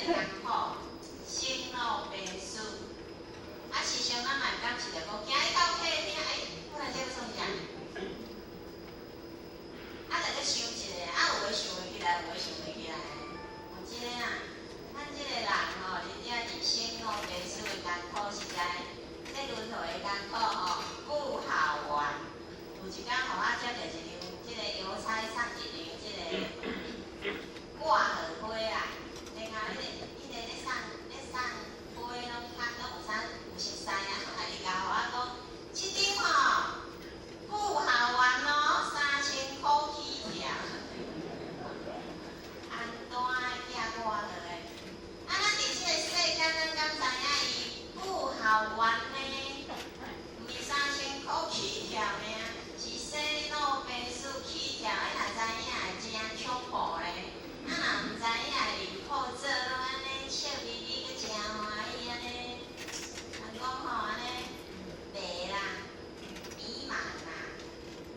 個艱苦，生老病死。啊，時常咱嘛會感受著講，行去到客廳，哎，我來這欲創啥？啊，就咧想一下，啊，有的想會起來，有的想袂起來。有這个啊，咱這個人吼，真正是生老病死的艱苦，實在，這輪迴的艱苦吼，不好玩。有一工吼，我接著一張，這個郵差送一張這個掛號批啦，然後彼個咧送批攏較攏有啥有熟似啊，啊伊共予我講，這張吼不好玩哦，3000箍起跳。安怎的寄掛號的？啊，咱佇這個世間，咱敢知影伊不好玩呢？毋是3000箍起跳爾，是生老病死起跳。你若知影會誠恐怖咧，啊若毋知影會認苦做，攏按呢笑眯眯，閣誠歡喜按呢。人講吼按呢迷啦，迷茫啦，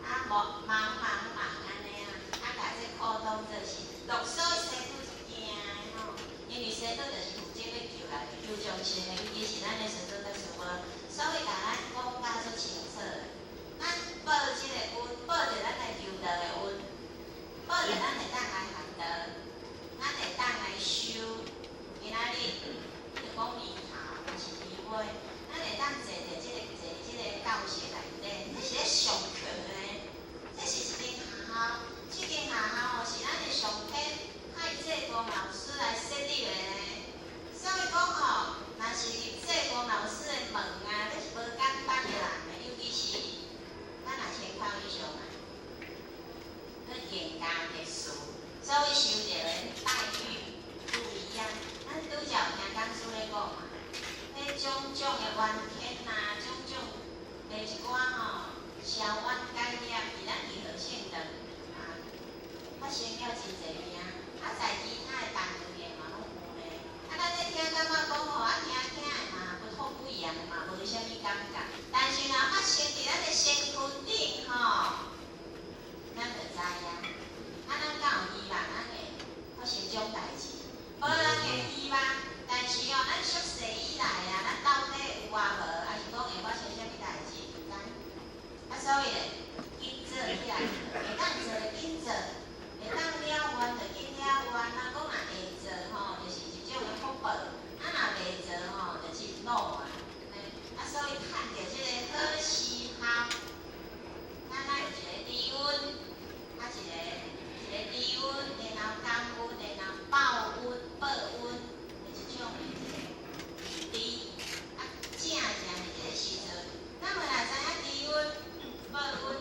啊茫茫茫茫按呢啊，啊共這苦當做是樂，所以師父是驚的吼，因為師父就是負責欲救來救眾生的，尤其是咱的師尊的師母，所以共咱講甲足清楚的。咱報這個恩，報著咱來求道的恩，報著咱會當來學道，咱會當來修。今仔日你著講年頭，抑是年尾，咱會當坐佇這個教室內底，這是咧上課呢。這是一間學校，這間學校吼是咱的上天派濟公老師來設立的呢。所以講吼，若是入濟公老師的門啊，這是無簡單的人呢，尤其是咱若千口以上啊，去更加特殊，所以受著的待遇不一樣。咱拄才有聽講師咧講嘛，彼種種的怨天啊，種種的一寡吼消冤解業，佇咱義和聖堂啊，發生了真濟件，啊，在其他的單位嘛攏有呢。啊，咱咧聽感覺講吼，啊聽聽的嘛不痛不癢嘛，無啥物感覺。但是若發生佇咱的身軀頂吼，咱就知影。啊，咱敢有希望咱會發生這種代誌？無人會希望，但是哦，咱出世以來啊，咱到底有啊無，還是講會發生啥物代誌？毋知。啊，所以咧，緊做起來，會當做就緊做，會當了願就緊了願。啊，講若會做吼，就是一種的福報；啊，若袂做吼，就真惱啊。啊，所以趁著這個好時候，咱愛有一個知恩，啊，一個知恩，然後感恩，然後報恩、報恩的這種的一個認知。啊，正正佇這個時陣，咱嘛若知影知恩、報恩。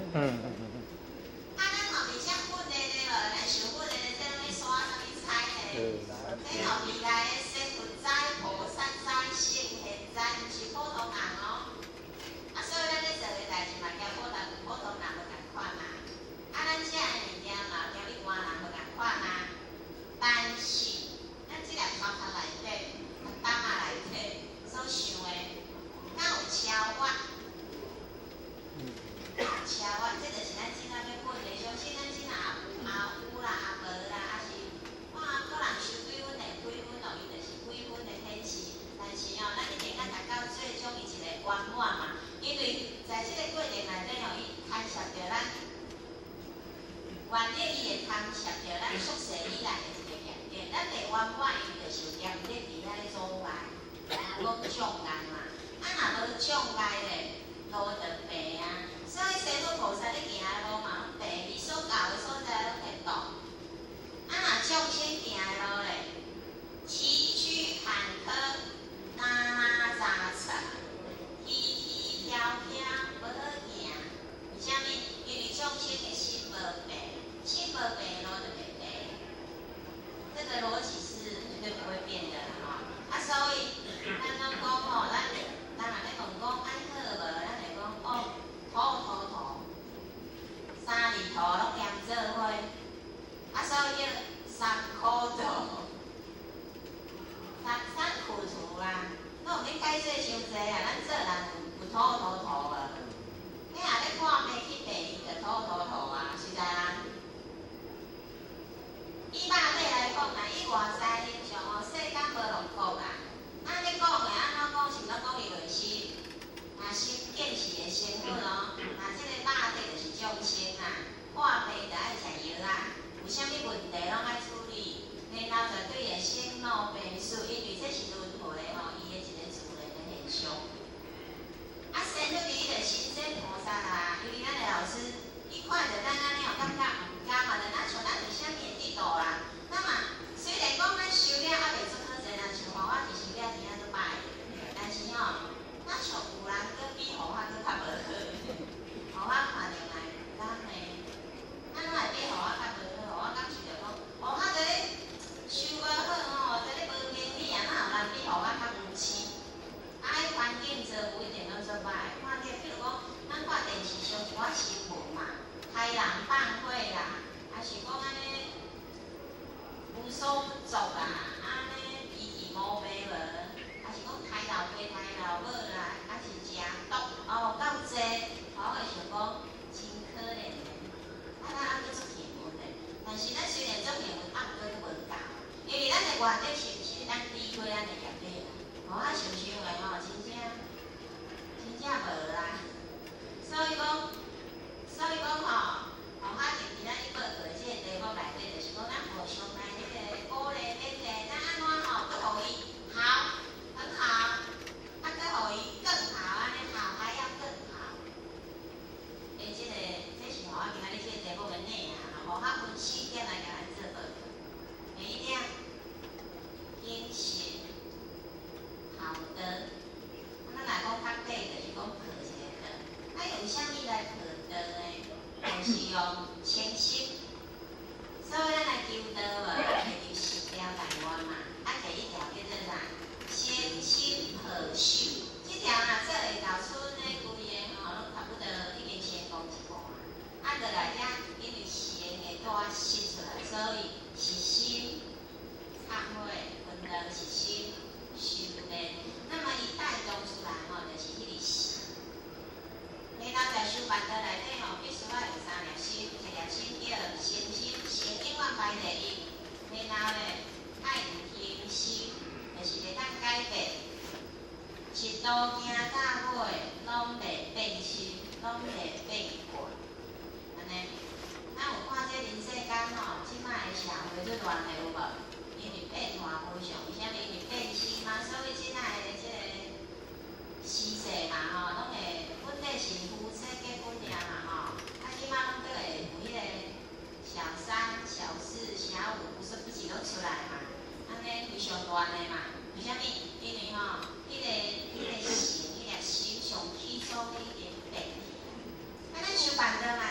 啊，咱吼伫遮训练的无，咱受训练的这啥物山啥物彩呢？这吼未來的仙佛知、菩薩知、聖賢知，毋是普通人哦。啊，所以咱咧做的代誌嘛，交普通人無仝款啊。啊，咱食的物件嘛，交一般人無仝款啊。但是，咱這粒頭殼內底、膽仔內底所想的，敢有超越？超越，這就是咱這仔欲訓的。相信咱這仔也有阿有啦、阿無啦，抑是哇，個人收幾分的幾分哦，伊就是幾分的顯示。但是哦，咱一定愛達到最終伊一個圓滿嘛。因為在這個過程內底哦，伊牽涉著咱原理，伊會牽涉著咱宿世以來的一個業力。咱袂圓滿，伊就是有業力佇遐咧阻礙，講障礙嘛。啊，若無障礙咧，路就平啊。所以師父菩薩咧行的路嘛，攏平，伊所到的所在攏會動。啊，若眾生行的路咧，崎嶇坎坷，拉拉雜雜，起起飄飄，無好行。為啥物？因為眾生的心無平，心無平，路就袂平。這個邏輯是絕對不會變的啦，吼。啊，所以咱攏講吼，咱人若欲問講愛好無，咱會講哦，土土土，三字頭攏連做伙，啊，所以叫三苦途，三苦途啦。攏毋免解釋傷濟啊，咱做人有土土土無？你若咧看病去病院就土土土啊，實在啊。以肉體來講啊，以外在形象哦，世間無六國啊。咱咧講的按怎講，是毋講伊內心？若心見是會成佛哦，若這個肉體就是眾生啊，看病就愛食藥啊，有啥物問題攏愛處理，然後絕對會生老病死，因為這是輪迴吼，伊的一個自然的現象。啊，仙佛伊就身說菩薩啊，因為咱的老師，伊看著咱按呢哦，感覺毋甘嘛，就咱像咱有啥物會得度啦。那麼雖然講咱修了猶袂足好濟，若像吼我佇修了真正足歹，但是吼，若像有人閣比予我閣較無好，予我看著嘛會毋甘呢。按怎會比予我較無好？予我感受著講，哦，我佇咧修無好吼，佇咧無明理啊，哪有人比予我較有錢？啊，彼環境做有一定攏足歹，看著比如講，咱看電視上一寡新聞嘛，殺人放火啦，抑是講按呢無所不作啦，按呢脾氣毛病無，抑是講殺老爸殺老母啦，抑是食毒哦，夠濟，我會想講真可憐的。啊，咱猶閣足幸運的，但是咱雖然足幸運，猶閣閣無夠，因為咱的願力是毋是會當抵過咱的業力啊？哦，啊想想的吼，真正真正無啦。所以講吼，哦，我伫今仔日報告的這個題目內底，就是講咱互相來彼個鼓勵勉勵，咱按怎吼，閣予伊好，很好，啊，閣予伊更好，按呢好還要更好。欸，這個這是予我今仔日這個題目的內涵，予我分四點來共咱做報告。第一點，品行好的，啊，咱若講較短，就是講破一個道。啊，用啥物來破道呢？就是用清心。所以咱來求道無，咱會求十條大願嘛。啊，第一條叫做啥？清心破受。這條若做會到，賰呢規个吼，攏差不多已經成功一半。啊，落來遮，因為善會帶實出來，所以是心懺悔，煩惱是心修煉。那麼伊帶動出來吼，就是彼個善。然後在修辦道內底吼，必須愛有三粒心，一粒心叫誠心，誠永遠排第一。然後咧，愛有行心，就是會當改變。一路行到尾，攏袂變心，攏袂變過。按呢，咱有看這人世間吼，這擺的社會足亂的有無？因為變化無常，為啥物？因為變心嘛，所以這擺的這個時勢嘛吼，攏會本來是夫妻結婚爾嘛吼，啊，這擺攏閣會有彼個小三、小四、小五，無所不至攏出來嘛，按呢非常亂的嘛。為啥物？因為吼，彼個心、彼個心上起初已經變去。啊，咱修辦道嘛，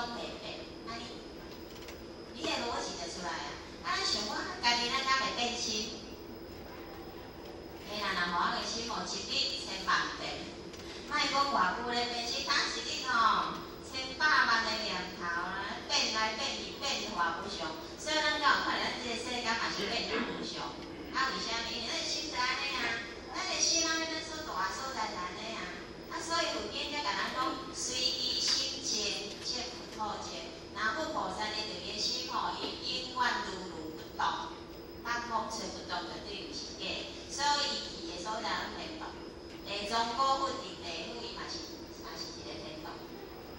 攏袂變，按呢，你的邏輯就出來啊。啊，咱想講，家己咱敢會變心？嘿啦，若予我的心哦，一日千萬變，莫講偌久咧變心，當一日吼，千百萬的念頭啦，變來變去，變化無常。所以咱敢有看咱這個世間嘛是變化無常。啊，為啥物？因為咱的心就按呢啊，咱的心按呢，咱所住的所在就按呢啊。啊，所以佛經才共咱講，隨其心靜，則佛土靜。若佛菩薩伊對伊的心吼，伊永遠如如不動，北風吹不動，絕對毋是假。所以伊去的所在攏天堂。地藏古佛佇地府，伊嘛是一個天堂。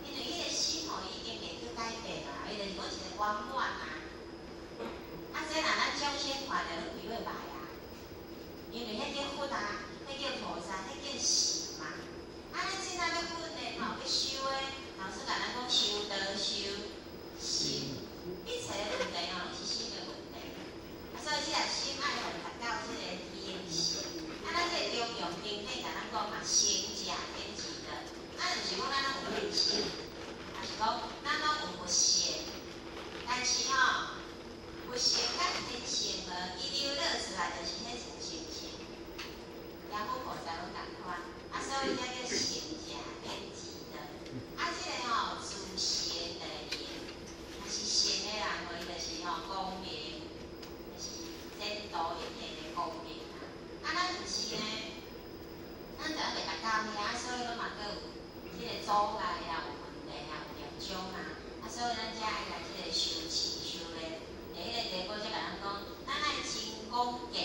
因為彼個心吼，已經袂去改變啦，伊就是講一個圓滿啊。啊，這若咱眾生看著攏規尾拜啊，因為彼叫佛啊，彼叫菩薩，彼叫神嘛。啊，咱這若欲訓練吼，欲修的，老師共咱講修道修心，一切的問題吼，攏是心的問題。啊，所以這個心愛予達到這個天性。啊，咱這個中庸經典共咱講嘛，聖者天智的。啊，毋是講咱攏有天性，啊是講咱攏有佛性。但是吼，佛性佮天性無，伊流露出來就是彼一個心性。耶穌菩薩攏仝款，啊，所以才叫聖者天智的。啊，這個吼自性的明，若是聖的人吼，伊就是吼光明，就是前途一片的光明啊。啊，咱毋是呢，咱就猶未達到遐，所以攏嘛閣有這個阻礙啊，有問題啊，有業障啊。啊，所以咱才愛來這個修持修煉。佇彼個題目才共咱講，咱愛真廣見，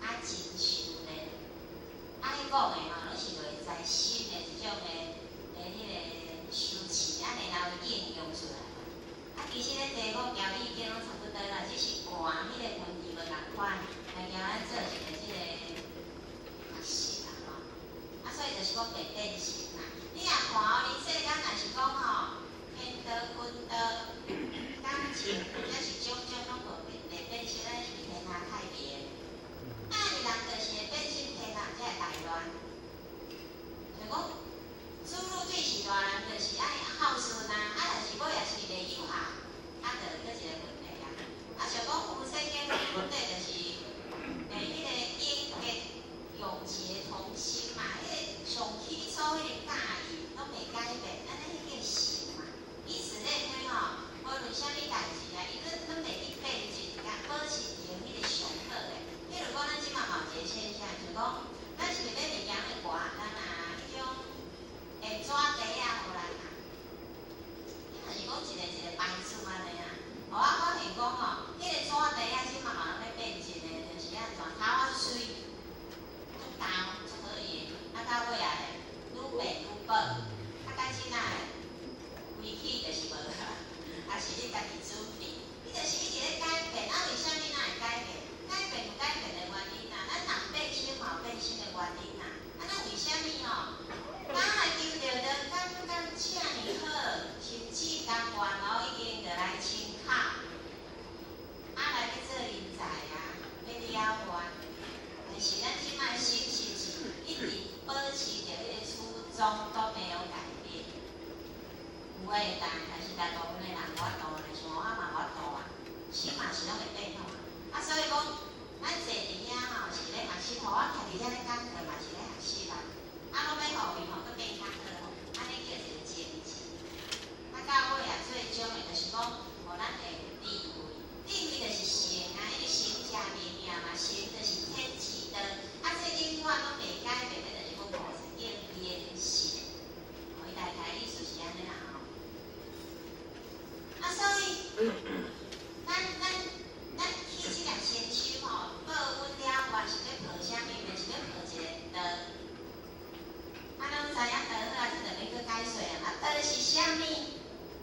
啊真修煉。啊，彼講的吼，攏是內在心的一種的彼個修持，啊，然後應用出來。啊，其實咧題目標語經攏差不多啦，只是換彼個文字無仝款，來交咱做一個這個學習啦吼。啊，所以就是講袂變心啦。你若看哦，恁世間若是講吼，天道、君道、感情，或者是種種攏無變，袂變心，咱是天下太平。啊，人就是會變心，天下才會大亂。就講，子女對序大人就是愛孝順啊，啊，但是尾也是袂有效，啊，就閣一個問題啊。啊，像講夫妻間問題就是，彼個應結永結同心嘛，彼個上起初彼個佮意攏袂改變，按呢彼叫心嘛。以此類推吼，無論啥物代誌啊，伊攏袂去變質，共保持著彼個上好的。譬如講，咱這馬嘛有一個現象，就講，咱是欲買物件會寒咱啊，彼種會紙袋仔予咱啊。你若是講一個一個牌子按呢啊，予我發現講吼，彼個紙袋仔這馬嘛攏咧變質的，就是按怎頭仔媠，足厚足好用，啊到尾仔咧愈變愈薄，啊到這仔規氣就是無啊，抑是你家己準備，伊就是一直咧改變，啊為啥物咱會改變？改變有改變的原因啊，咱人變心嘛有變心的原因啊，啊咱為啥物吼？咱來求著著感覺遮爾好，甚至甘願哦，已經著來親口，啊來欲做人才啊，欲了願。但是咱這擺心是毋是一直保持著彼個初衷都沒有改變？有的會當，但是大部分的人無法度咧，像我嘛無法度啊，心嘛是攏會變化。啊，所以講，咱坐佇遐吼是咧學習，予我徛佇遐咧講課嘛是咧學習啊。啊，攏欲予伊吼，閣變較好吼，按呢叫一個精進。啊，到尾啊，最終的就是講，予咱會有智慧。智慧就是聖啊，因為聖者明嘛，聖就是天智道。啊，這永遠攏袂改變的，就是講菩薩叫天性。哦，伊大概意思是按呢啦吼。啊，所以，咱起這粒仙心吼，報恩了願是欲報啥物？就是欲報一個道。啊，咱知影道好啊，這就欲閣解說啊。啊，道是啥物？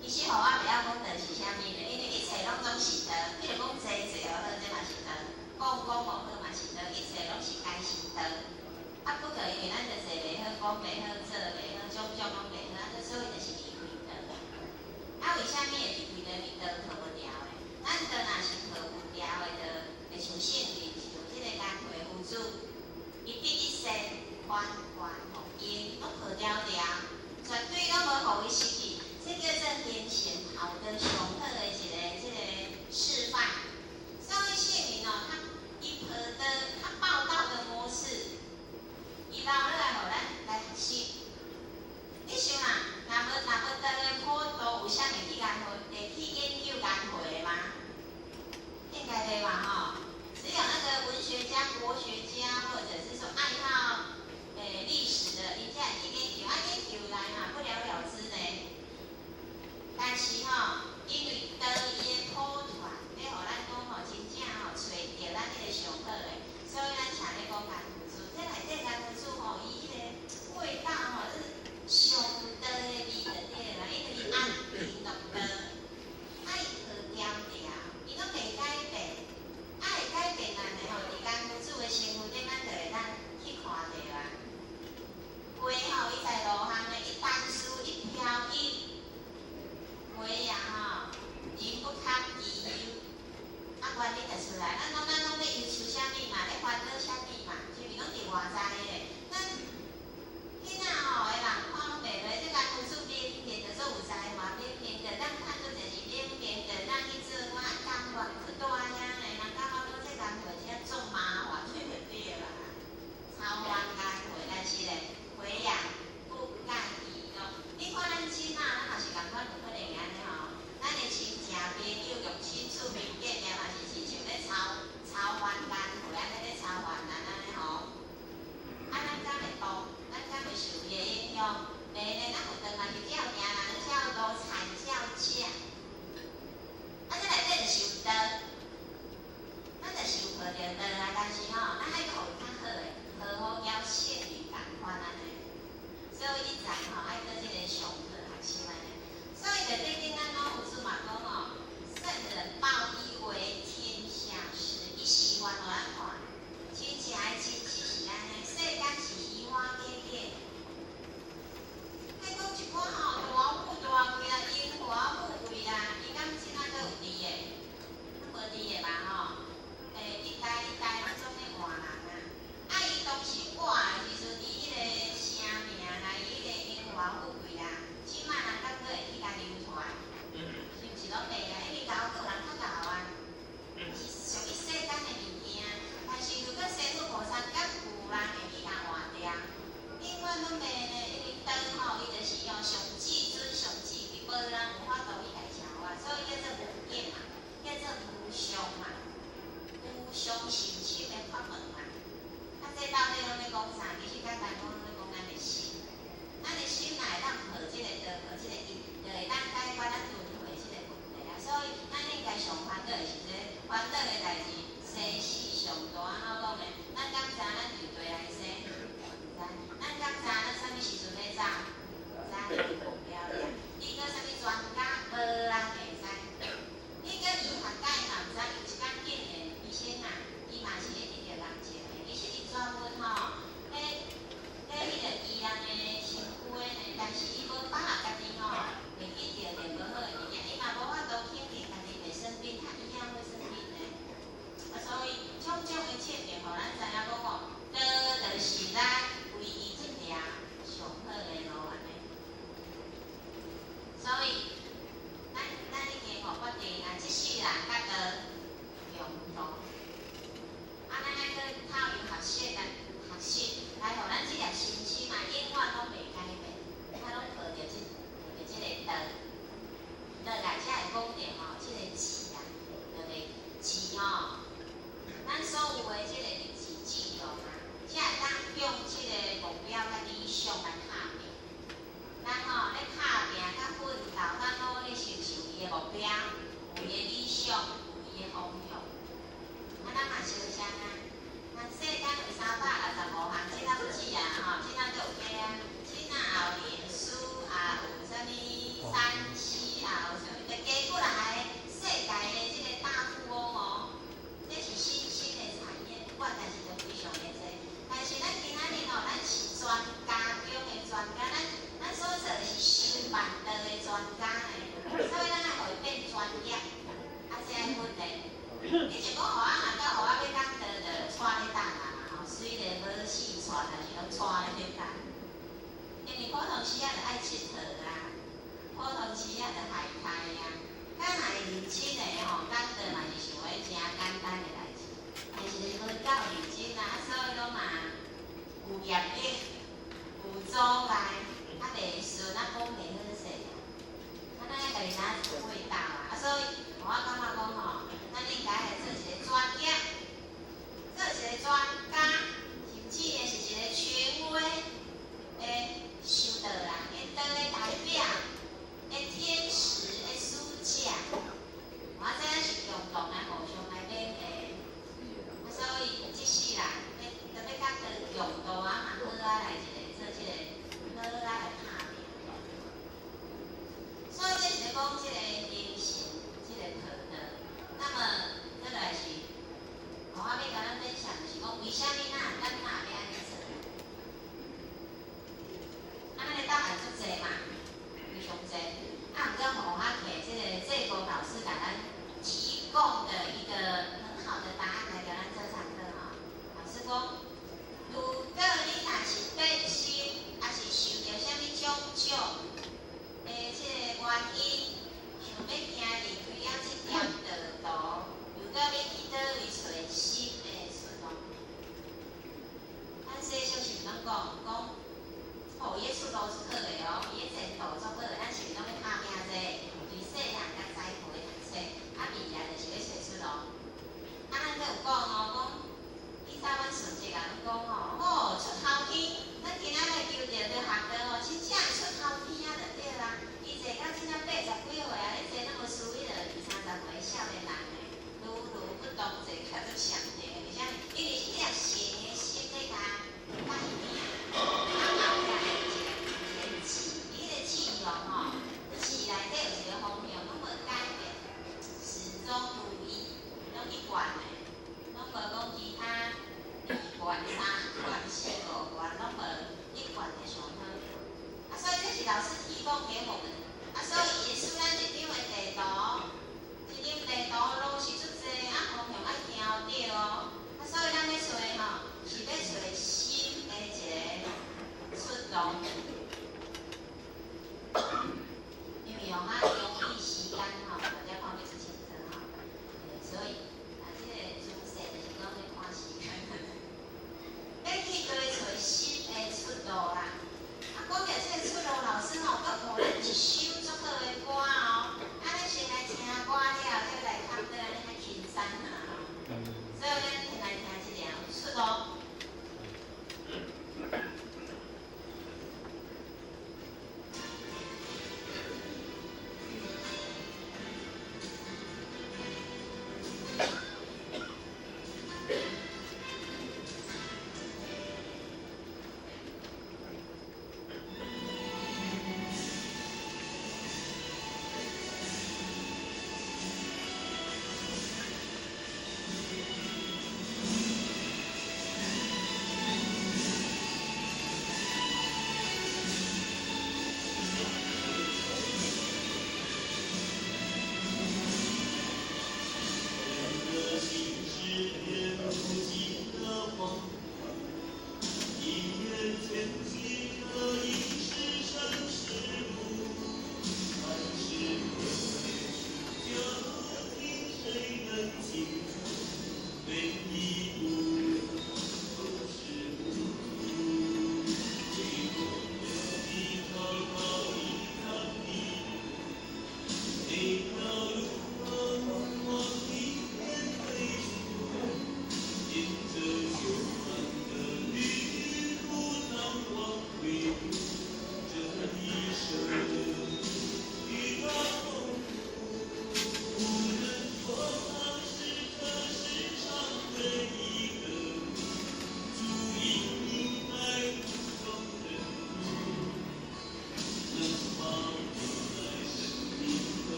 其實吼，我袂曉講道是啥物咧，因為一切攏總是道。譬如講坐坐予好，這嘛是道；講講予好嘛是道，一切攏是該是道。啊，不過因為咱就坐袂好，講袂好，做袂好，種種攏袂好，啊，所以就是離開道。啊，為啥物會離開道？因為道套無牢的。咱道若是套有牢的，就會像聖人，像這個工課夫子，伊對一生還還予應，攏套牢牢，絕對攏無予伊失去。這叫做天性。人有法度去共超越，所以叫做無境嘛，叫做無上嘛，無上甚深的法門嘛。啊，這到底攏咧講啥？其實簡單講，攏咧講咱的心。咱的心若會當破這個道，破這個因，就會當解決咱輪迴這個問題啊。所以咱應該上煩惱的是這個，煩惱的代誌，生死上大。按怎講呢？咱敢知咱佇佗來生？毋知。咱敢知咱啥物時陣欲走？毋知，無了了。你閣啥物專家？無人會知。你閣醫學界嘛毋知，有一工竟然醫生啊，伊嘛是咧得著癌症的。其實伊專門吼，咧彼個醫人的身軀的呢，但是伊無把握家己吼會去著著無好的物件，伊嘛無法度肯定家己袂生病，他一樣會生病呢。啊，所以種種的證明，予咱知影講吼，道就是咱唯一這條上好的路按呢。所以，咱已經吼決定啊，這世人佮道共途。啊，咱愛閣透由學習來學習，來予咱這粒身心啊，永遠攏袂改變，啊，攏抱著這個道，落來才會講著吼，這個智啊，就袂智吼，咱所有的這個意志志向啊，才會當向這個目標佮理想來拍拼。咱吼咧拍拼佮奮鬥，咱努力是毋是有伊的目標，有伊的理想，有伊的方向？啊，咱嘛相像啊。咱世間有365項，這仔不止啊，吼，這仔閣有加啊，這仔也有臉書，也有啥物3C，也有啥物，就加過來世界的這個大富翁哦。這是新興的產業，不管，但是都非常的濟。但是咱今仔日吼，咱是專家中的專家，咱所做的是修辦道的專家呢，所以咱愛予伊變專業，啊，這愛訓練。你是講予我若到予我欲講道，就帶咧等啊吼，雖然無死帶，但是攏帶咧等。因為普通時仔就愛𨑨迌啊，普通時仔就害刣啊，咱若會認真的吼，講道嘛是想欲誠簡單的代誌，但是無夠認真啊，所以攏嘛有業力，有阻礙，啊袂順，啊講袂好勢啊。啊，咱愛家己知影味道啊，啊，所以我感覺講吼，咱應該來做一個專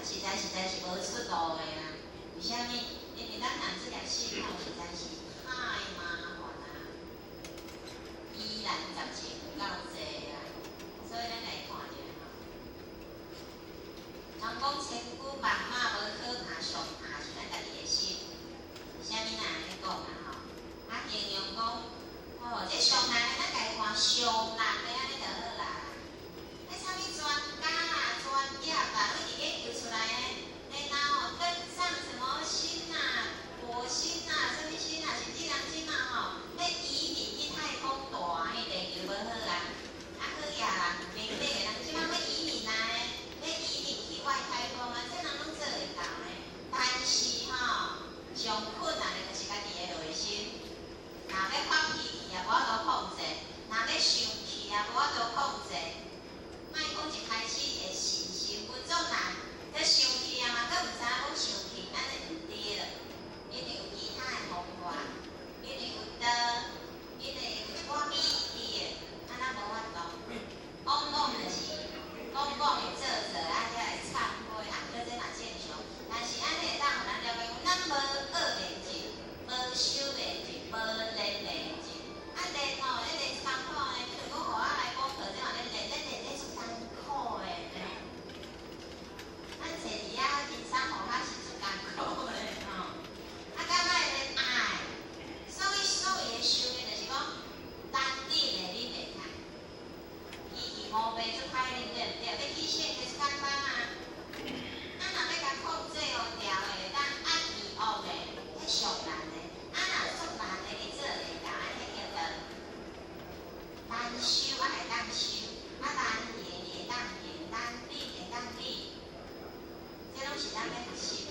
實在實在是無出路的啊！為啥物？因為咱人這粒心吼，實在是太麻煩啊，疑難雜症有夠濟啊，所以咱來看一下吼。人講千軍萬馬無可怕，上怕是咱家己的心。啥物人按呢講啊吼？啊，形容講，哦，這上難的，咱家看上難的按呢就好啦。彼啥物專家啦、專業啦，攏佇研究出來的，然後登上什麼星啊、火星啊、啥物星啊，甚至人這馬吼欲移民去太空蹛，因為地球無好啊，啊好額人明白的人這馬欲移民啊，欲移民去外太空啊，這人攏做會到呢。但是吼，上困難的就是家己的內心，若欲發脾氣也無法度控制，若欲生氣也無法度控制。莫講一開始會信心不足難，這生氣啊嘛，閣毋知影講生氣，按呢毋對，因為有其他的方法，因為有道，因為有一寡秘訣，按呢無法度。講講就是講講會做做，啊才會懺悔，啊毋過這嘛正常。但是按呢會當予咱了解講，咱無學會入，無修會入，無練會入。啊練吼，咧練艱苦呢，比如講，予我來講課，這嘛咧練，咧練咧足艱苦的呢。咱坐佇遐輕鬆，予較是足艱苦的吼。啊，敢愛練愛，所以所謂的修煉就是講，單點的你袂當，機器毛病足歹啉對毋對？欲去線就足簡單啊。啊，若欲共控制予調的，會當按伊學的，彼上難的。啊，若足難的，你做會到，按呢叫做難修，啊會當修，啊難行會當行，難理會當理。這攏是咱欲學習。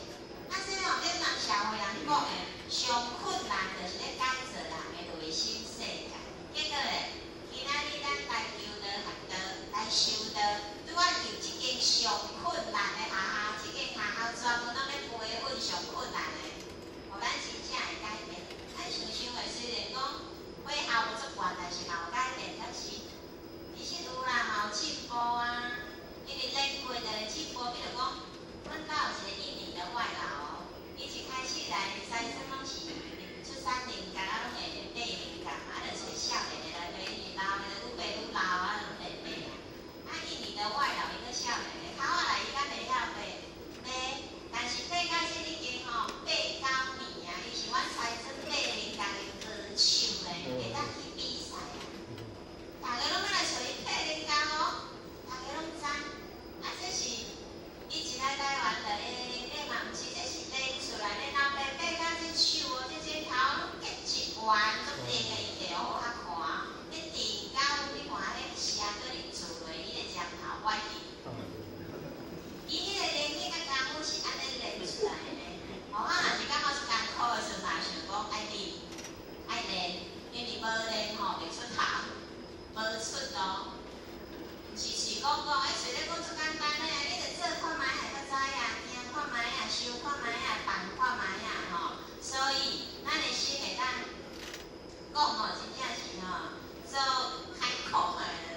啊，這吼，跟人社會人講的，上困難就是咧改造人的內心世界。結果咧，今仔日咱來求道學道，來修道，拄仔入這間上困難的學校，這間學校專門攏咧培訓上困難的，予咱真正會改變。咱想想的，雖然講火候無足懸，但是嘛有改變，敢是？其實有啦，嘛有進步啊。因為練過就會進步，比如講，阮兜有一個印尼的外勞哦，伊一開始來西村攏是出產菱角啊，攏會爬菱角，啊，就揣少年的來爬，因為老的就愈爬愈老啊，攏袂爬啊。啊，印尼的外勞伊閣少年的，頭仔來伊敢袂曉爬，爬，但是爬到這已經吼8、9年啊，伊是阮西村爬菱角的高手呢，會當去比賽啊。逐个攏欲來揣伊爬菱角哦，逐个攏知。啊，這是以前來台灣就會爬嘛，毋是，這是練出來的。老爸爬到這手哦，這指頭攏結一圓，足硬的，伊摕予我較看。彼定到你看彼蛇閣咧蛀落伊的針頭歪去。伊彼個能力佮功夫是按呢練出來的呢。哦，啊，若是感覺足艱苦的時陣，嘛想講愛練，愛練，因為無練吼袂出頭，無出路。毋是喙講講，欸，喙咧講足簡單的，你著做看覓啊，才知啊，聽看覓啊，想看覓啊，辦看覓啊，吼。所以咱的心會當講吼，真正是吼做開闊的。